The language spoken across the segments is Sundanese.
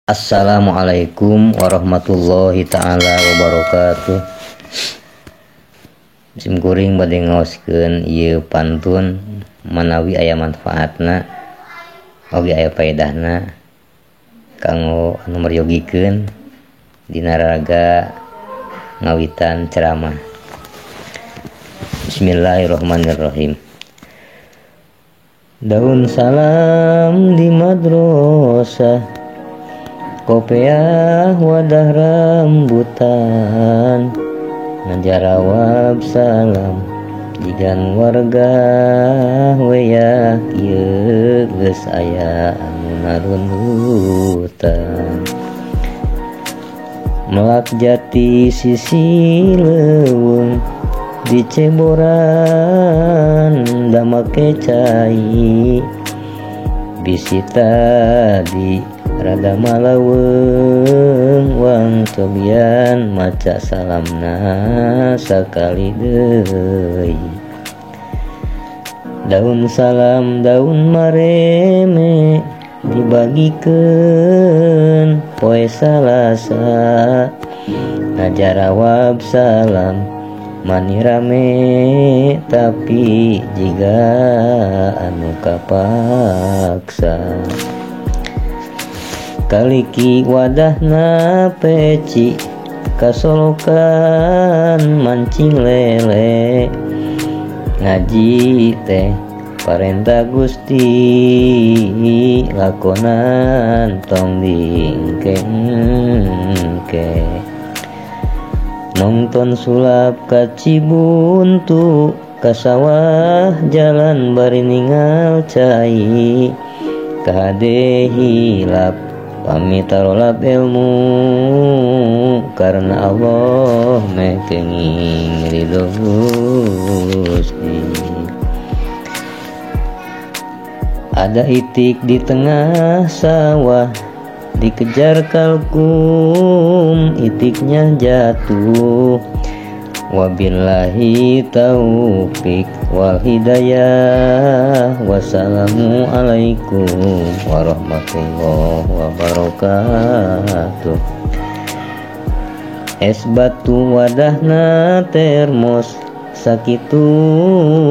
Assalamualaikum warahmatullahi ta'ala wabarakatuh. Sim kuring bade ngaoskeun ieu pantun manawi aya manfaatna oge aya paedahna kanggo anu meryogikeun dina raga ngawitan ceramah. Bismillahirrahmanirrahim. Daun salam di madrasah, kopiah wadah rambutan, ngajarawab salam jigan warga wea ieu geus aya anu narundutan. Melak jati sisi leuweung diceboran damake cai, bisi tadi rada malaweung wang cobian maca salamna sakali deui. Daun salam daun mareme dibagikeun poe Salasa, ngajarawab salam mani rame tapi jiga anu kapaksa. Kaliki wadahna peci kasolokan mancing lele, ngaji teh parentah Gusti lakonan tong dingke-engke. Nonton sulap ka Cibuntu ka sawah jalan bari ningal cai, kade hilap pamit tarolap ilmu karena Allah meh kenging ridho Gusti. Ada itik di tengah sawah dikejar kalkum, itiknya jatuh. Wabillahi taufik wal hidayah. Wassalamualaikum warahmatullahi wabarakatuh. Es batu wadahna termos, sakitu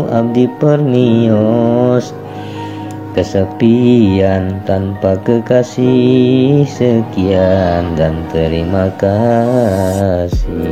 abdi permios. Kesepian tanpa kekasih, sekian dan terima kasih.